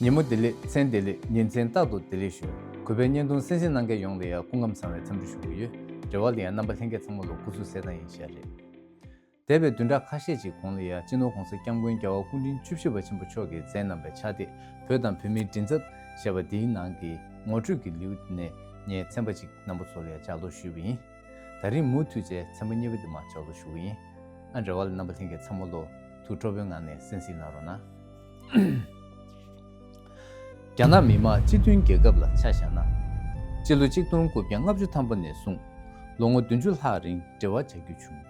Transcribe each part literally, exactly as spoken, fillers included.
ཉིན་མོ་བདེ་ལེགས། མཚན་བདེ་ལེགས། ཉིན་མཚན་རྟག་ཏུ་བདེ་ལེགས་ཞུ། གུས་པའི་བརྙན་ཐུང་གསན་གཟིགས་གནང་མཁན་ཡོངས་ལ་ཡང་སྐུ་ཁམས་བཟང་བའི་འཚམས་འདྲི་ཞུ་གི་ཡོད། རེ་བ་ལ་ཡང་རྣམ་པ་ལྷན་རྒྱས་ཚང་མ་ལོ་སྐུ་གཟུགས་གསལ་ཐང་ཡིན་ཤག་རེད། འདས་པའི་བདུན་ཕྲག་ཁ་ཤས་ཅིག་གོང་ལ་ཡང་སྤྱི་ནོར་༸གོང་ས་༸སྐྱབས་མགོན་རྒྱལ་བ་སྐུ་ཕྲེང་བཅུ་བཞི་པ་ཆེན་པོ་མཆོག་གིས་མཛད་གནང་བའི་ཕྱག་དེབ་བོད་དང་བོད་མིའི་མགྲིན་ཚབ་ཞེས་པ་འདིའི་ནང་གི་ངོ་སྤྲོད་ཀྱི་ལེའུ་ནས་ངས་ཚན་པ་ཅིག་རྣམ་པ་ཚོ་ལ་ཡང་ལྗགས་ཀློག་ཞུས་པ་ཡིན། ད་རིང་མུ་མཐུད་བྱས་ཚན་པ་གཉིས་པ་འདི་མར་ལྗགས་ཀློག་ཞུ་གི་ཡིན། ཨ་རེ་བ་ལ་རྣམ་པ་ལྷན་རྒྱས་ཚང་མ་ལོ་ཐུགས་སྤྲོ་པོའི་ངང་ནས་གསན་གཟིགས་གནང་རོགས་གནང་། རྒྱ་ནག་མི་དམངས་སྤྱི་མཐུན་རྒྱལ་ཁབ་ལ་ཆ་བཞག་ན། སྤྱི་ལོ་གཅིག་སྟོང་དགུ་བརྒྱ་ལྔ་བཅུ་ཐམ་པ་ནས་བཟུང་ལོ་ངོ་བདུན་ཅུ་ལྷག་རིང་འབྲེལ་བ་བྱ་རྒྱུ་བྱུང་།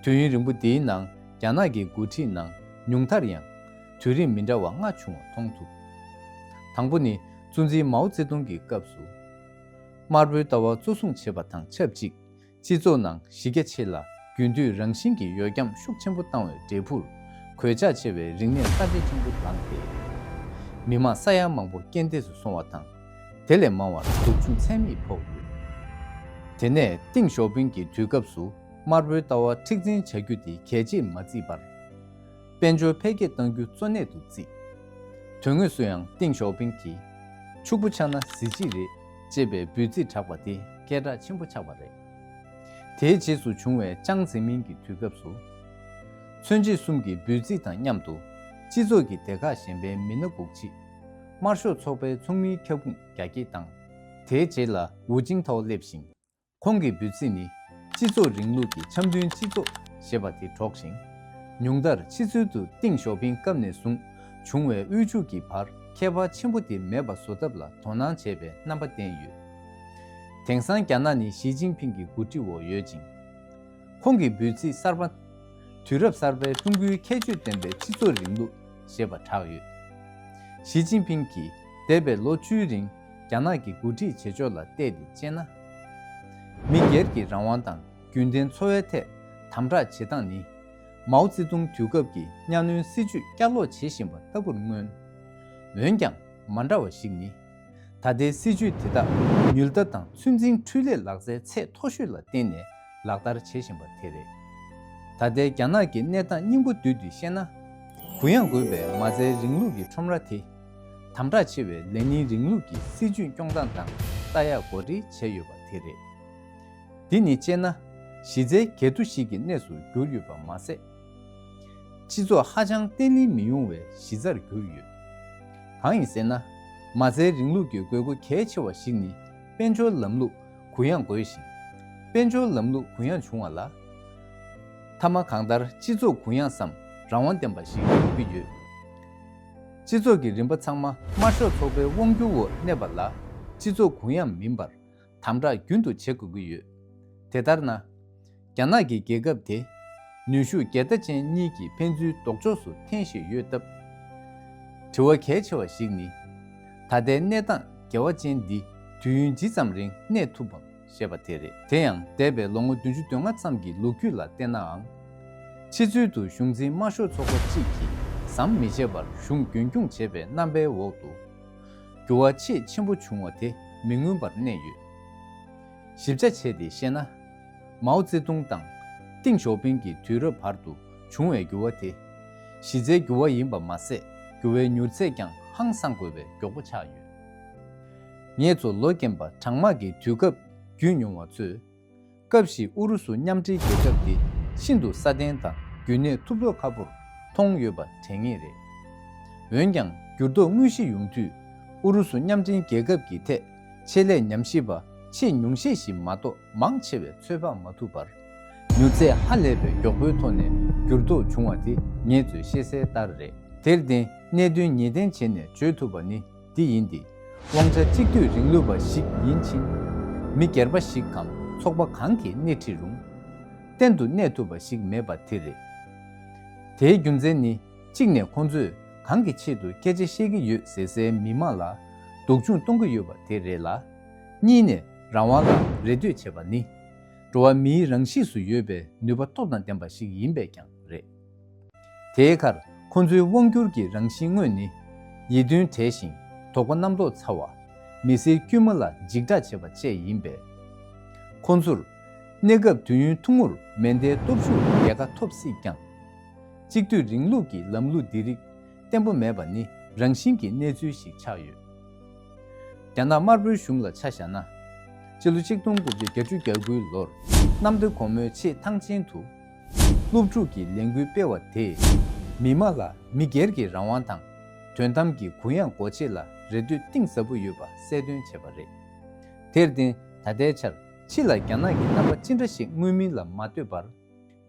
དུས་ཡུན་རིང་པོ་འདིའི་ནང་རྒྱ་ནག་གི་འགོ་ཁྲིད་ནང་ཉུང་མཐར་ཡང་དུས་རིམ་མི་འདྲ་བ་ལྔ་བྱུང་བ་མཐོང་ཐུབ། དང་པོ་ནི་གཙོ་འཛིན་མའོ་ཙེ་ཏུང་གི་སྐབས་སུ། དམར་པོའི་ལྟ་བ་གཙོ་བཟུང་བྱེད་པ་དང་ཆབས་ཅིག་སྤྱི་ཚོགས་ནང་གཞི་རྒྱ་ཆེ་ལ་རྒྱུན་མཐུད་རང་བཞིན་གྱི་ཡོ་འཁྱམ་ཤུགས་ཆེན་པོ་བཏང་བའི་འབྲས་བུར་གོད་ཆག་ཆེ་བའི་རིག་གནས་སྲ་མཁྲེགས་ཆེན་པོ་ལངས་ཏེ། མི་དམངས་ས་ཡ་མང་པོ་རྐྱེན་འདས་སུ་སོང་བ་དང་། དེ་ལས་མང་བར་སྡུག་སྦྱོང་ཚད་མེད་ཕོག་ཡོད། དེ་ནས་ཏིང་ཞའོ་ཕིང་གི་དུས་སྐབས་སུ་དམར་པོའི་ལྟ་བ་མཁྲེགས་འཛིན་བྱ་རྒྱུ་དེ་གལ་ཆེར་མ་བརྩིས་པར། དཔལ་འབྱོར་འཕེལ་རྒྱས་གཏང་རྒྱུ་གཙོ་གནད་དུ་བརྩིས། དོན་དངོས་སུ་ཡང་ཏིང་ཞའོ་ཕིང་གིས་ཕྱུག་པོ་ཆགས་ན་གཟི་བརྗིད་རེད་ཅེས་པའི་འབོད་ཚིག་བསྒྲགས་པ་དེ་སྐད་གྲགས་ཆེན་པོ་ཆགས་པ་རེད། དེའི་རྗེས་སུ་བྱུང་བའི་ཅང་ཙེ་མིན་གྱི་དུས་སྐབས་སུ། མཚོན་བྱེད་གསུམ་གྱི་འབོད་ཚིག་དང་མཉམ་དུ་སྤྱི་ཚོགས་ཀྱི་སྡེ་ཁག་གཞན་པའི་མི་སྣ་དགུ་གཅིག་དམར་ཤོག་ཚོགས་པའི་ཚོགས་མིའི་ཁྱབ་ཁོངས་རྒྱ་སྐྱེད་བཏང་། དེའི་རྗེས་ལ་ཝུ་ཅིང་ཐའོ་སླེབས་ཤིང་། ཁོང་གི་འབོད་ཚིག་ནི་སྤྱི་ཚོགས་རིང་ལུགས་ཀྱི་འཆམ་མཐུན་སྤྱི་ཚོགས་ཞེས་པ་དེ་སྒྲོགས་ཤིང་། ཉུང་མཐར་ཕྱི་ཚུལ་དུ་ཏིང་ཞའོ་ཕིང་སྐབས་ནས་བཟུང་བྱུང་བའི་དབུལ་ཕྱུག་གི་བར་ཁྱད་པར་ཆེན་པོ་དེ་མེད་པ་བཟོ་ཐབས་ལ་དོ་སྣང་བྱས་པའི་རྣམ་པ་བསྟན་ཡོད། དེང་སང་རྒྱ་ནག་ནི་ཞི་ཅིན་ཕིང་གི་འགོ་ཁྲིད་འོག་ཡོད་ཅིང་། ཁོང་གི་འབོད་ཚིག་གསར་པ། དུས་རབས་གསར་པའི་ཀྲུང་གོའི་ཁྱད་ཆོས་ལྡན་པའི་སྤྱི་ཚོགས་རིང་ལུགས་ཞེས་པ་གྲགས་ཡོད། ཞི་ཅིན་ཕིང་གིས་འདས་པའི་ལོ་བཅུའི་རིང་རྒྱ་ནག་གི་འགོ་ཁྲིད་བྱེད་ཕྱོགས་ལ་བལྟས་ཏེ་དཔྱད་ན། མི་སྒེར་གྱི་རང་དབང་དང་རྒྱུན་ལྡན་འཚོ་བའི་ཐད་དམ་དྲག་བྱེད་སྟངས་ནི། མའོ་ཙེ་ཏུང་དུས་སྐབས་ཀྱི་གཉའ་གནོན་སྲིད་བྱུས་བསྐྱར་ལོག་བྱེད་བཞིན་པ་ལྟ་བུར་མངོན། འོན་ཀྱང་མ་འདྲ་བ་ཞིག་ནི། ད་ལྟའི་སྲིད་བྱུས་དེ་དག་ཉུལ་ལྟ་དང་ཚོད་འཛིན་འཕྲུལ་ལས་ལག་རྩལ་ཚད་མཐོ་ཤོས་ལ་བརྟེན་ནས་ལག་བསྟར་བྱེད་བཞིན་པ་དེ་རེད། ད་ལྟའི་རྒྱ་ནག་གི་གནས་སྟངས་སྙིང་པོ་བསྡུས་ཏེ་བཤད་ན། གུ་ཡངས་དགོས་པའི་མ་རྩའི་རིང་ལུགས་ཀྱི་ཁྲོམ་ར་དེ། དམ་དྲག་ཆེ་བའི་ལེ་ནིན་རིང་ལུགས་ཀྱི་སྲིད་བྱུས་སྐྱོང་སྟངས་དང་ལྟ་ཡག་གོ་སྒྲིག་བྱས་ཡོད་པ་དེ་རེད། འདི་ནི་དཔྱད་ན། གཞི་རྩའི་སྒེར་དུ་ཞིག་གི་གནས་སུ་གྱུར་ཡོད་པ་མ་ཟད། སྤྱི་ཚོགས་ཧ་ཅང་བརྟན་ལྷིང་མི་ཡོང་བའི་གཞི་རྩར་གྱུར་ཡོད། གང་ཡིན་ཟེར་ན། མ་རྩའི་རིང་ལུགས་ཀྱི་དགོས་མཁོ་གལ་ཆེ་བ་ཞིག་ནི་དཔལ་འབྱོར་ལམ་ལུགས་གུ་ཡངས་དགོས་ཤིང་། དཔལ་འབྱོར་ལམ་ལུགས་གུ་ཡངས་བྱུང་བ་ལ། མཐའ་མ་གང་ལྟར་སྤྱི་ཚོགས་གུ་ཡངས་སམ་རང་དབང་ལྡན་པ་ཞིག་ཡོང་གི་ཡོད། སྤྱི་ཚོགས་ཀྱི་རིམ་པ་ཚང་མ་དམར་ཤོག་ཚོགས་པའི་དབང་སྒྱུར་འོག་གནས་པ་ལ་སྤྱི་ཚོགས་གུ་ཡངས་མིན་པར། དམ་དྲག་རྒྱུན་དུ་བྱེད་དགོས་ཀྱི་ཡོད། དེ་ལྟར་ན། རྒྱ་ནག་གི་རྒྱལ་ཁབ་དེ་ནུས་ཤུགས་འགལ་ཟླ་ཅན་གཉིས་ཀྱི་ཕན་ཚུན་ལྡོག་ཕྱོགས་སུ་འཐེན་བཞིན་ཡོད་སྟབས། དྲི་བ་གལ་ཆེ་བ་ཞིག་ནི། ད་ལྟའི་གནས་སྟངས་འགལ་བ་ཅན་འདི་དུས་ཡུན་ཇི་ཙམ་རིང་གནས་ཐུབ་བམ་ཞེས་པ་དེ་རེད། དེ་ཡང་འདས་པའི་ལོ་ངོ་བདུན་ཅུ་དོན་ལྔ་ཙམ་གྱི་ལོ་རྒྱུས་ལ་བལྟས་ནའང་། ཕྱི་ཚུལ་དུ་གཞུང་འཛིན་དམར་ཤོག་ཚོགས་པ་གཅིག་གིས་ཟམ་མི་ཆད་པར་གཞུང་རྒྱུན་སྐྱོང་བྱེད་པའི་རྣམ་པའི་འོག་ཏུ། འགྱུར་བ་ཆེས་ཆེན་པོ་བྱུང་བ་དེ་མི་མངོན་པར་གནས་ཡོད། ཞིབ་ཆ་བྱས་ཏེ་བཤད་ན། མའོ་ཙེ་ཏུང་དང་ཏིང་ཞའོ་ཕིང་གི་དུས་རབས་བར་དུ་བྱུང་བའི་འགྱུར་བ་དེ། གཞི་རྩའི་འགྱུར་བ་ཡིན་པ་མ་ཟད། འགྱུར་བའི་མྱུར་ཚད་ཀྱང་ཧང་སང་དགོས་པའི་མགྱོགས་པོ་ཆགས་ཡོད། ངེད་ཚོ་ལོ་རྒན་པ་གྲང་དམག་གི་དུས་སྐབས་བརྒྱུད་མྱོང་བ་ཚོས། སྐབས་ཤིག་ཨུ་རུ་སུ་མཉམ་འབྲེལ་རྒྱལ་ཁབ་འདི་ཤིན་ཏུ་སྲ་བརྟན་དང་རྒྱུན་གནས་ཐུབ་ལོག་ཁ་པོར་མཐོང་ཡོད་པ་དྲན་ངེས་རེད། འོན་ཀྱང་འགྱུར་ལྡོག་དངོས་གཞི་ཡོང་དུས་ཨུ་རུ་སུ་མཉམ་འབྲེལ་རྒྱལ་ཁབ་ཀྱི་ཐད་ཆེད་ལས་ཉམས་ཞིབ་པ་ཆེས་ཉུང་ཤས་ཤིག་མ་གཏོགས་མང་ཆེ་བས་ཚོད་དཔག་མ་ཐུབ་པར། མྱུར་ཚད་ཧ་ལས་པའི་མགྱོགས་པོའི་ཐོག་ནས་འགྱུར་ལྡོག་བྱུང་བ་དེ་ངེད་ཚོས་ཤེས་གསལ་ལྟར་རེད། དེར་བརྟེན་གནད་དོན་ངེས་གཏན་བྱས་ནས་བརྗོད་ཐུབ་པ་ནི། འདི་ཡིན་ཏེ། དབང་ཆ་གཅིག་སྡུད་རིང་ལུགས་པ་ཞིག་ཡིན་ཕྱིན། མི་སྒེར་པ་ཞིག་གམ་ཚོགས་པ་གང་གིས་སྣེ་ཁྲིད་རུང་། གཏན་དུ་གནས་ཐུབ་པ་ཞིག་མེད་པ་དེ་རེད། དེའི་རྒྱུ་མཚན་ནི། གཅིག་ནས་ཁོང་ཚོས་གང་གི་ཆེད་དུ་སྐད་ཆ་བཤད་ཀྱི་ཡོད་ཟེར་སའི་མི་མང་ལ་སྡུག་སྦྱོང་གཏོང་གི་ཡོད་པ་དེ་རེད་ལ། གཉིས་ནས་རང་དབང་ལ་རེ་ལྟོས་བྱེད་པ་ནི། འགྲོ་བ་མིའི་རང་གཤིས་སུ་ཡོད་པའི་ནུས་པ་སྟོབས་དང་ལྡན་པ་ཞིག་ཡིན་པས་ཀྱང་རེད། དེའི་ཁར་ཁོ་ཚོའི་དབང་སྒྱུར་གྱི་རང་བཞིན་དངོས་ནི། ཡིད་རྟོན་བྲལ་ཞིང་དོགས་པ་རྣམ་རྟོག་ཚ་བ། མི་སེར་དཀྱུས་མ་ལ་འཇིགས་སྐྲག་བྱེད་པ་བཅས་ཡིན་པས། ཁོ་ཚོར། གནས་སྐབས་དུས་ཡུན་ཐུང་ངུར་མེ་མདའི་སྟོབས་ཤུགས་རྒྱལ་ཁ་ཐོབ་སྲིད་ཀྱང་། གཅིག་སྡུད་རིང་ལུགས་ཀྱི་ལམ་ལུགས་འདི་རིགས་བརྟན་པོ་མེད་པ་ནི་ རང་བཞིན་གྱི་གནས་ཚུལ་ཞིག་ཆགས་ཡོད། རྒྱ་ནག་དམར་པོའི་གཞུང་ལ་ཆ་བཞག་ན། སྤྱི་ལོ་ཆིག་སྟོང་དགུ་བརྒྱ་བརྒྱད་ཅུ་གྱ་དགུའི་ལོར་གནམ་བདེ་སྒོ་མོའི་ཆེས་ཐང་ཆེན་དུ། སློབ་ཕྲུག་གི་ལས་འགུལ་སྤེལ་བ་དེས། མི་མང་ལ་མི་སྒེར་གྱི་རང་དབང་དང་། དོན་དམ་གྱི་གུ་ཡངས་སྒོ་ཕྱེ་ལ་རེ་ལྟོས་གཏིང་ཟབ་པོ་ཡོད་པ་གསལ་སྟོན་བྱས་པ་རེད། དེར་བརྟེན། ད་ལྟའི་ཆར་ཕྱི་ལ་རྒྱ་ནག་གི་རྣམ་པ་ཅི་འདྲ་ཞིག་མངོན་མིན་ལ་མ་ལྟོས་པར།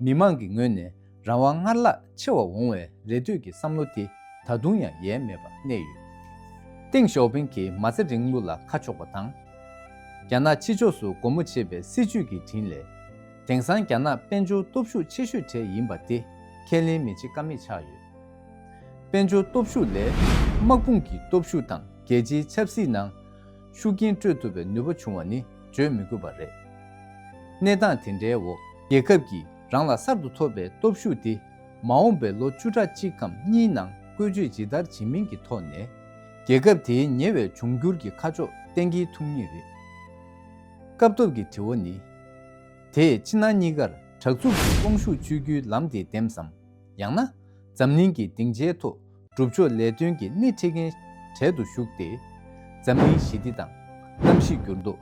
མི་མང་གི་ངོས་ནས་རང་དབང་སྔར་ལྷག་ཆེ་བ་འོང་བའི་རེ་ལྟོས་ཀྱི་བསམ་བློ་དེ་ད་དུང་ཡང་ཡལ་མེད་པར་གནས་ཡོད། ཏེང་ཞའོ་ཕིང་གིས་མ་རྩ་རིང་ལུགས་ལ་ཁ་ཕྱོགས་པ་དང་། རྒྱ་ནག་ཕྱི་ཕྱོགས་སུ་སྒོ་མོ་འབྱེད་པའི་སྲིད་བྱུས་ཀྱི་དྲིན་ལས། དེང་སང་རྒྱ་ནག་དཔལ་འབྱོར་སྟོབས་ཤུགས་ཆེ་ཤོས་གྲས་ཡིན་པ་དེ་ཁས་ལེན་མི་བྱེད་ཀ་མེད་ཆགས་ཡོད། དཔལ་འབྱོར་སྟོབས་ཤུགས་ལས། དམག་དཔུང་གི་སྟོབས་ཤུགས་དང་རྒྱལ་སྤྱིའི་ཆབ་སྲིད་ནང་ཤུགས་རྐྱེན་སྤྲོད་ཐུབ་པའི་ནུས་པ་བྱུང་བ་ནི་བརྗོད་མི་དགོས་པ་རེད། གནས་སྟངས་དེ་འདྲའི་འོག་རྒྱལ་ཁབ་ཀྱིས་རང་ལ་གསར་དུ་ཐོབ་པའི་སྟོབས་ཤུགས་དེ། མ་འོངས་པའི་ལོ་བཅུ་ཕྲག་གཅིག་གམ་གཉིས་ནང་བཀོལ་སྤྱོད་ཇི་ལྟར་བྱེད་མིན་གྱི་ཐོག་ནས། རྒྱལ་ཁབ་དེའི་ཉེ་བའི་འབྱུང་འགྱུར་གྱི་ཁ་ཕྱོགས་གཏན་འཁེལ་ཐུབ་ངེས་རེད། སྐབས་ཐོབ་ཀྱི་དྲི་བ་ནི། དེས་ཕྱི་ནང་གཉིས་ཀར་དྲག་རྩུབ་ཀྱི་དབང་ཤུགས་གཅོད་རྒྱུའི་ལམ་དེ་འདེམས་སམ། ཡང་ན། འཛམ་གླིང་གི་སྡིངས་ཆའི་ཐོག་སྒྲུབ་ཕྱོགས་ལས་དོན་གྱི་སྣེ་ཁྲིད་མཁན་གྲལ་དུ་ཞུགས་ཏེ། འཛམ་གླིང་ཞི་བདེ་དང་། གནམ་གཤིས་འགྱུར་ལྡོག་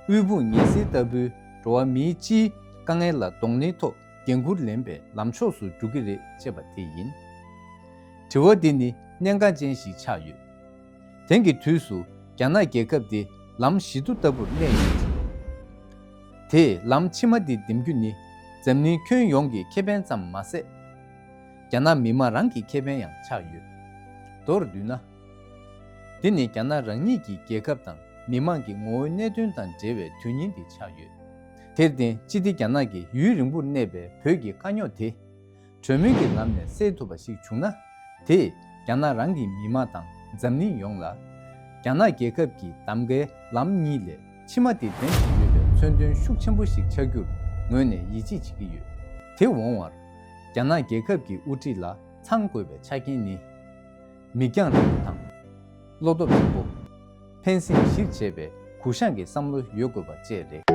དབུལ་ཕོངས་ངལ་སེལ་ལྟ་བུའི་འགྲོ་བ་མིའི་སྤྱིའི་དཀའ་ངལ་ལ་གདོང་ལེན་ཐོག་འགན་འཁུར་ལེན་པའི་ལམ་ཕྱོགས་སུ་འགྲོ་གི་རེད་ཅེས་པ་དེ་ཡིན། དྲི་བ་འདི་ནི་གནད་འགག་ཅན་ཞིག་ཆགས་ཡོད། དེང་གི་དུས་སུ་རྒྱ་ནག་རྒྱལ་ཁབ་འདི་ལམ་བཞི་མདོ་ལྟ་བུར་གནས་ཡོད་ཅིང་། དེས་ལམ་ཕྱི་མ་འདི་འདེམས་རྒྱུ་ནི་འཛམ་གླིང་ཁྱོན་ཡོངས་ཀྱི་ཁེ་ཕན་ཙམ་མ་ཟད། རྒྱ་ནག་མི་དམངས་རང་གི་ཁེ་ཕན་ཡང་ཆགས་ཡོད། མདོར་བསྡུས་ན། འདི་ནི་རྒྱ་ནག་རང་ཉིད་ཀྱི་རྒྱལ་ཁབ་དང་མི་དམངས་ཀྱི་ངོ་བོའི་གནད་དོན་དང་འབྲེལ་བའི་དོན་སྙིང་འདི་ཆགས་ཡོད། དེར་བརྟེན་སྤྱི་བདེ་རྒྱ་ནག་གིས་ཡུན་རིང་པོར་གནས་པའི་བོད་ཀྱི་དཀའ་རྙོག་དེ། གྲོས་མོལ་གྱི་ལམ་ནས་སེལ་ཐུབ་པ་ཞིག་བྱུང་ན། དེས་རྒྱ་ནག་རང་གི་མི་དམངས་དང་འཛམ་གླིང་ཡོངས་ལ། རྒྱ་ནག་རྒྱལ་ཁབ་ཀྱི་གདམ་གའི་ལམ་གཉིས་ལས་ཕྱི་མ་དེ་འདེམས་བཞིན་ཡོད་པའི་མཚོན་དོན་ཤུགས་ཆེན་པོ་ཞིག་ཆགས་རྒྱུར་ངོས་ནས་ཡིད་ཆེས་བྱེད་ཀྱི་ཡོད། དེ་འོང་བར། རྒྱ་ནག་རྒྱལ་ཁབ་ཀྱི་དབུ་ཁྲིད་ལ་ཚང་དགོས་པའི་ཆ་རྐྱེན་ནི། མིག་རྒྱང་རིང་པོ་དང་། བློ་སྟོབས་ཆེན་པོ། ཕན་སེམས་བཞིར་བྱས་པའི་གུ་བཤངས་ཀྱི་བསམ་བློ་ཡོད་དགོས་པ་བཅས་རེད།